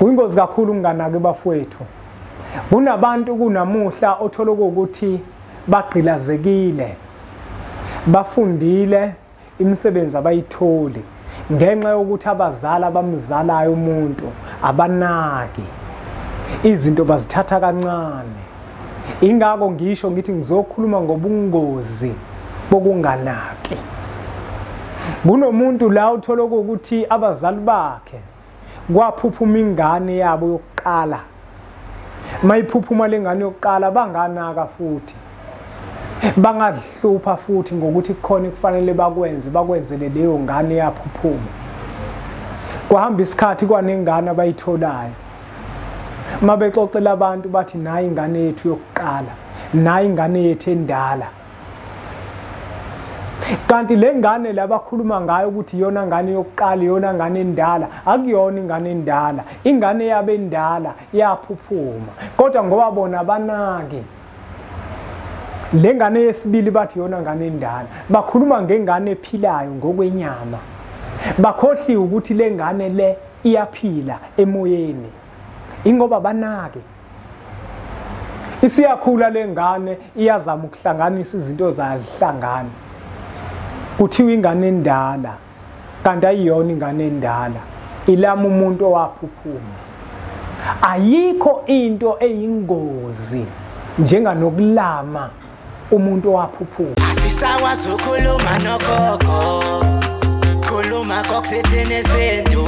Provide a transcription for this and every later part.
Kuyingozi kakhulu unganaki bafowethu. Kunabantu kunamuhla othola ukuthi bagqilazekile, bafundile, imisebenzi abayitholi ngenxa yokuthi abazali abamzalayo umuntu abanaki, izinto bazithatha kancane. Ingakho ngisho ngithi ngizokhuluma ngobungozi bokunganaki. Kunomuntu la uthola ukuthi abazali bakhe kwaphuphuma ingane yabo yokuqala. Mayiphuphuma lengane yokuqala banganaka futhi, bangazihlupha futhi ngokuthi kukhona kufanele bakwenze, bakwenzele leyo ngane yaphuphuma. Kwahamba isikhathi kwanengane abayitholayo, mabexoxela abantu bathi nayi ingane yethu yokuqala, nayi ingane yethu endala. Kanti le ngane labakhuluma ngayo ukuthi iyona ngane yokuqala, iyona ngane endala, akuyona ingane endala. Ingane yabe endala yaphuphuma, kodwa ngoba bona banaki le ngane yesibili bathi iyona ngane endala. Bakhuluma ngengane ephilayo ngokwenyama, bakhohliwe ukuthi le ngane le iyaphila emoyeni, ingoba banake. Isiyakhula le ngane, iyazama ukuhlanganisa izinto zahlangana. Kuthiwa ingane endala, kanti ayiyona ingane endala, ilama umuntu owaphuphuma. Ayikho into eyingozi njenganokulama umuntu owaphuphuma. Asisakwazi ukukhuluma nogogo, khuluma kokusethene izinto,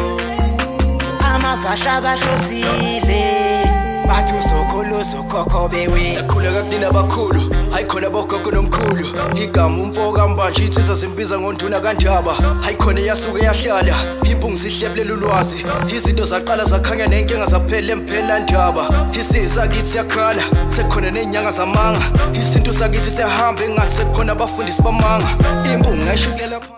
amavasha abahlosile bathi uzokhuluza ukhokho bewe. Sakhuleka kunina abakhulu, hayi khona bogogo nomkhulu. Igama umfo kaMbanje insizwa zimbiza ngonduna kaNdaba. Hayi khona yasuke yahlala impungu sihlebulela ulwazi. Izinto zaqala zakhanya nenkinga zaphela emphela ndaba. Isizwe sakithi siyakhala, sekukhona nezinyanga zamanga. Isintu sakithi siyahamba engathi sekukhona abafundisi bamanga. Impungu ngayishikulela.